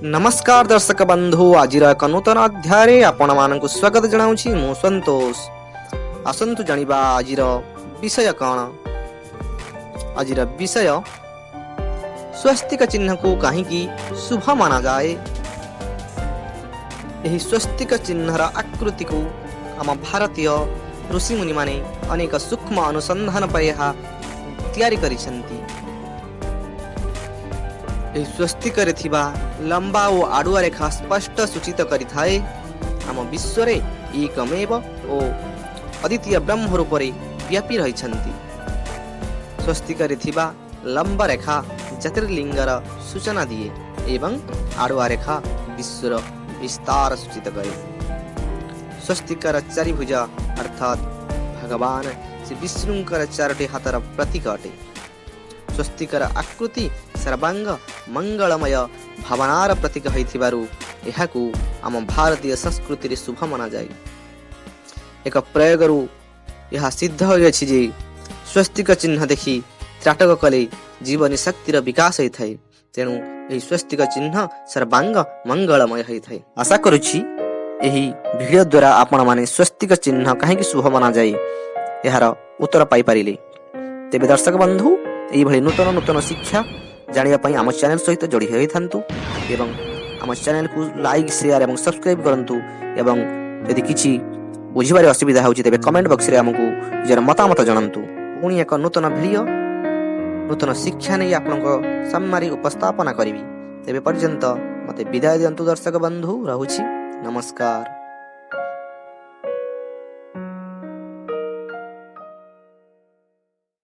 ନମସ୍କାର ଦର୍ଶକ ବନ୍ଧୁ, ଆଜିର ଏକ ନୂତନ ଅଧ୍ୟାୟରେ ଆପଣମାନଙ୍କୁ ସ୍ୱାଗତ ଜଣାଉଛି ମୁଁ ସନ୍ତୋଷ। ଆସନ୍ତୁ ଜାଣିବା ଆଜିର ବିଷୟ କ'ଣ। ଆଜିର ବିଷୟ, ସ୍ୱସ୍ତିକ ଚିହ୍ନକୁ କାହିଁକି ଶୁଭ ମନାଯାଏ? ଏହି ସ୍ୱସ୍ତିକ ଚିହ୍ନର ଆକୃତିକୁ ଆମ ଭାରତୀୟ ଋଷିମୁନିମାନେ ଅନେକ ସୂକ୍ଷ୍ମ ଅନୁସନ୍ଧାନ ପରେ ଏହା ତିଆରି କରିଛନ୍ତି। ଏହି ସ୍ୱସ୍ତିକରେ ଥିବା ଲମ୍ବା ଓ ଆଡ଼ୁଆ ରେଖା ସ୍ପଷ୍ଟ ସୂଚିତ କରିଥାଏ, ଆମ ବିଶ୍ୱରେ ଏକମେବ ଓ ଅଦ୍ୱିତୀୟ ବ୍ରହ୍ମ ରୂପରେ ବ୍ୟାପୀ ରହିଛନ୍ତି। ସ୍ୱସ୍ତିକରେ ଥିବା ଲମ୍ବା ରେଖା ଜ୍ୟୋତିର୍ଲିଙ୍ଗର ସୂଚନା ଦିଏ ଏବଂ ଆଡ଼ୁଆ ରେଖା ବିଶ୍ୱର ବିସ୍ତାର ସୂଚିତ କରେ। ସ୍ୱସ୍ତିକର ଚାରିଭୁଜ ଅର୍ଥାତ୍ ଭଗବାନ ଶ୍ରୀ ବିଷ୍ଣୁଙ୍କର ଚାରୋଟି ହାତର ପ୍ରତୀକ ଅଟେ। ସ୍ୱସ୍ତିକର ଆକୃତି ସର୍ବାଙ୍ଗ ମଙ୍ଗଳମୟ ଭାବନାର ପ୍ରତୀକ ହୋଇଥିବାରୁ ଏହାକୁ ଆମ ଭାରତୀୟ ସଂସ୍କୃତିରେ ଶୁଭ ମନାଯାଏ। ଏକ ପ୍ରୟୋଗରୁ ଏହା ସିଦ୍ଧ ହୋଇଅଛି ଯେ ସ୍ୱସ୍ତିକ ଚିହ୍ନ ଦେଖି ତ୍ରାଟକ କଲେ ଜୀବନୀ ଶକ୍ତିର ବିକାଶ ହୋଇଥାଏ। ତେଣୁ ଏହି ସ୍ୱସ୍ତିକ ଚିହ୍ନ ସର୍ବାଙ୍ଗ ମଙ୍ଗଳମୟ ହୋଇଥାଏ। ଆଶା କରୁଛି, ଏହି ଭିଡ଼ିଓ ଦ୍ୱାରା ଆପଣମାନେ ସ୍ୱସ୍ତିକ ଚିହ୍ନ କାହିଁକି ଶୁଭ ମନାଯାଏ, ଏହାର ଉତ୍ତର ପାଇପାରିଲେ। ତେବେ ଦର୍ଶକ ବନ୍ଧୁ, ଏଇଭଳି ନୂତନ ନୂତନ ଶିକ୍ଷା ଜାଣିବା ପାଇଁ ଆମ ଚ୍ୟାନେଲ ସହିତ ଯୋଡ଼ି ହୋଇଥାନ୍ତୁ ଏବଂ ଆମ ଚ୍ୟାନେଲକୁ ଲାଇକ୍, ସେୟାର ଏବଂ ସବସ୍କ୍ରାଇବ୍ କରନ୍ତୁ। ଏବଂ ଯଦି କିଛି ବୁଝିବାରେ ଅସୁବିଧା ହେଉଛି, ତେବେ କମେଣ୍ଟ ବକ୍ସରେ ଆମକୁ ନିଜର ମତାମତ ଜଣାନ୍ତୁ। ପୁଣି ଏକ ନୂତନ ଭିଡ଼ିଓ, ନୂତନ ଶିକ୍ଷା ନେଇ ଆପଣଙ୍କ ସାମ୍ନାରେ ଉପସ୍ଥାପନା କରିବି। ତେବେ ପର୍ଯ୍ୟନ୍ତ ମୋତେ ବିଦାୟ ଦିଅନ୍ତୁ ଦର୍ଶକ ବନ୍ଧୁ, ରହୁଛି, ନମସ୍କାର।